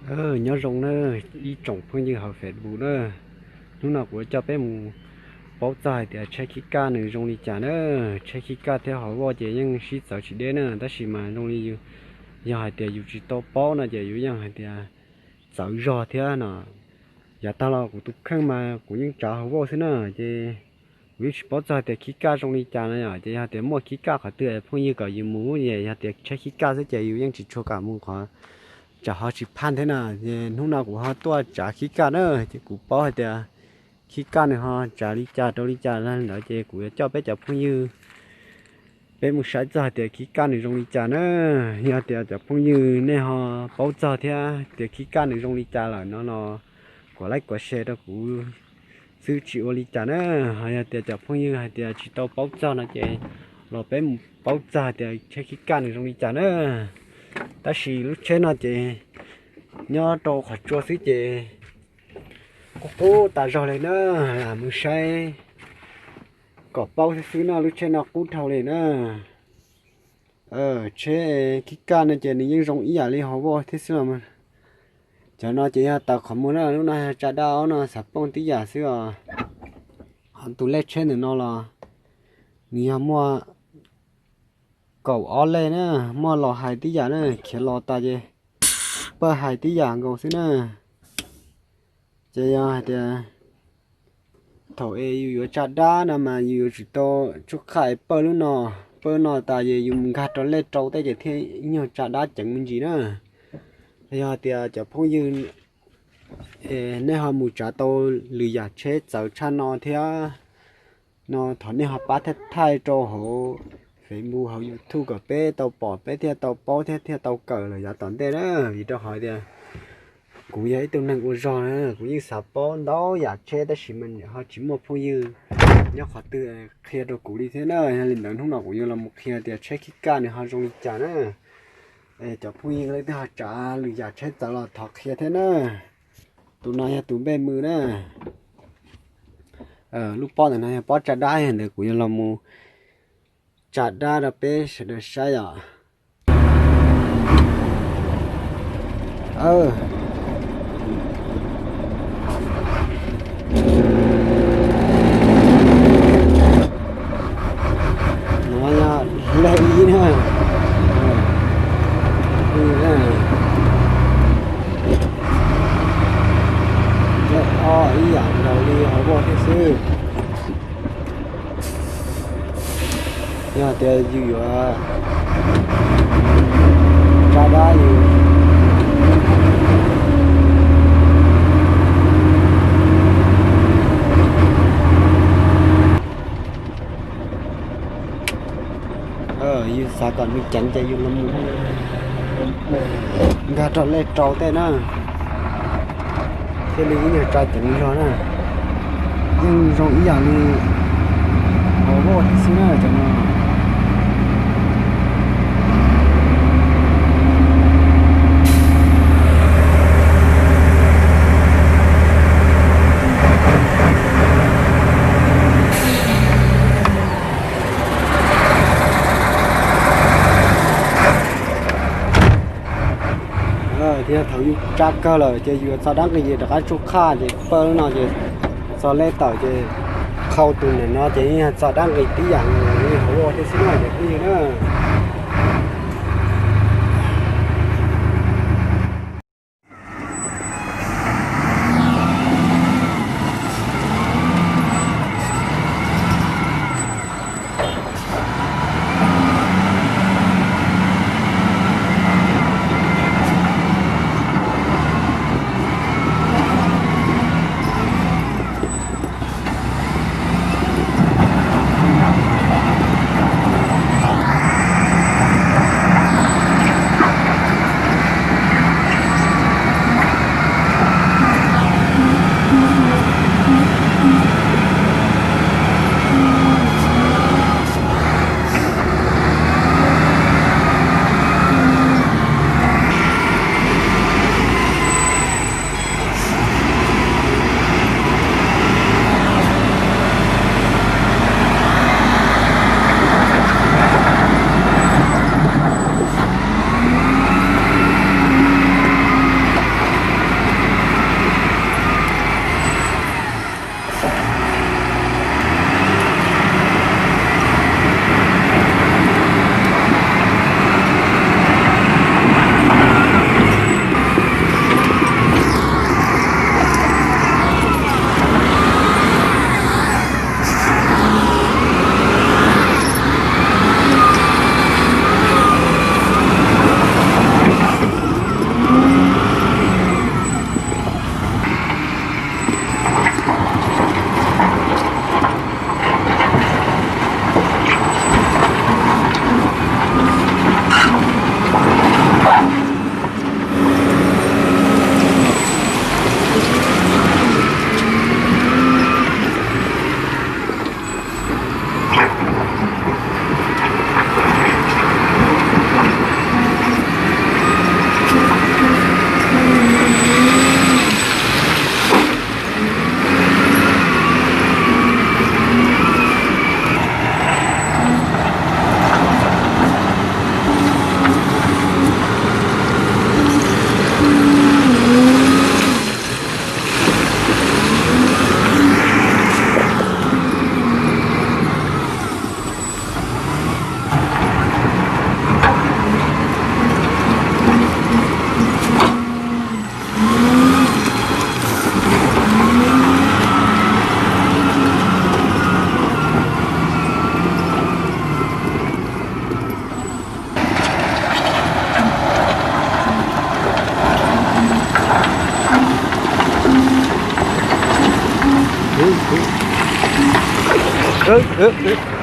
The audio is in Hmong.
Nyob zoo na, ib tsoom phooj ywg hauv Facebook na, hnub no kuv yuav coj peb mus paub txog hais tias tsheb khib kaj nws zoo li cas na. Tsheb khib kaj thiab hauv vaj ces yeej sib txawv tsis deb na, tab sis mas zoo li yog hais tias yus tsis tau paub no ces yus yeej hais tias txawv zog thiab no. Yav tag los kuv tus kheej mas kuv yeej tsav hauv vaj xwb na, ces kuv yeej tsis paub txog tias khib kaj zoo li cas no yom. Ces yog tias muaj khib kaj qhov twg phooj ywg kom yus mus, yog tias tsheb khib kaj xwb ces yus yeej tsis tshua kam mus qhov tsam ho tsis phaj thiab na. Ces hnub no kuv ho tuaj tsav khib kaj na, ces kuv paub hais tias khib kaj nws ho tsav li cas rau li cas ntawd ces kuv yuav coj peb cov phooj ywg peb mus saib txog hais tias khib kaj nws zoo li cas na. Yog tias cov phooj ywg nej ho paub txog thiab tias khib kaj nws zoo li cas lawm no los kuv like kuv share rau kuv xwb tsis ua li cas na. Ho yog tias cov phooj ywg hais tias tsis tau paub txog no ces los peb mus paub txog hais tias tsheb khib kaj nws zoo li cas na. Tab sis lub tsheb no ces nyob rau qhov tsua xwb ces qub qub tas zog li na. Mus saib kom paub xwb xwb no, lub tsheb no qub dhau li na. Tsheb khib kaj no ces nws yeej zoo ib yam li hauv vaj thiab xwb los. Cov no ces yog tawm qhov muag na, lub no yog tsa dab, ob no xav pooj tib yam xwb os. Ho tus lej tsheb ntawm no los nws yog muaj kaum ob lej na, muaj los hais tib yam na, khiav los tas ces pawg hais tib yam nkaus xwb na. Ces yog hais tias thaum es yus yuav tsa dab no mas yus yuav tsum tau tsub qhaj pawg lub no, pawg no tas ces yus mus nkag rau lej rau tej ces thiaj nyuag tsa dab ceev me ntsis na. Yog tias cov phooj ywg nej ho mus tsav tau lwm yam tsheb txawv tshaj no thiab no thov nej ho pab thaij thaij rau hauv Facebook hauv YouTube kom peb tau pom peb thiaj tau paub thiab thiaj tau kawm lawm yav tom ntej na. Vim rau qhov tias kuv yog ib tug neeg ua zog na, kuv yeej xav paub ntau yam tsheb tab sis mas ho tsis muaj phooj ywg nyob qhov twg qhia rau kuv li thiab na. Yog li ntawd hnub no kuv yuav los mus qhia tias tsheb khib kaj nws ho zoo li cas na. Cov phooj ywg leej twg ho tsav lwm yam tsheb txawv los thov qhia thiab na. Tus no yog tus npej mws na. Lub pob ntawm no yog pob tsa dab, yog ntawd kuv yuav los mus tsa dab rau peb sawv daws saib os. No yog lej ib na. Lej ob ib yam nkaus li hauv vaj thiab xwb. Yog tias yus yuav tsa dab yus yus xav kom nws ceev ces yus los mus nkag rau lej rau tej na, thiaj li ib nyuag tsa ceev zog na. Yeej zoo ib yam li hauv vaj thiab xwb na cov no. Thiab thaum yus tsa kawg lawm ces yus txo dab nqis ces rov qab tsuj qhaj ces pawg no ces txo lej tawm ces qhau tus ntawm no ces yeej yog txo dab nqis tib yam li hauv vaj thiab xwb na cov phooj ywg na. Ub, ub, ub.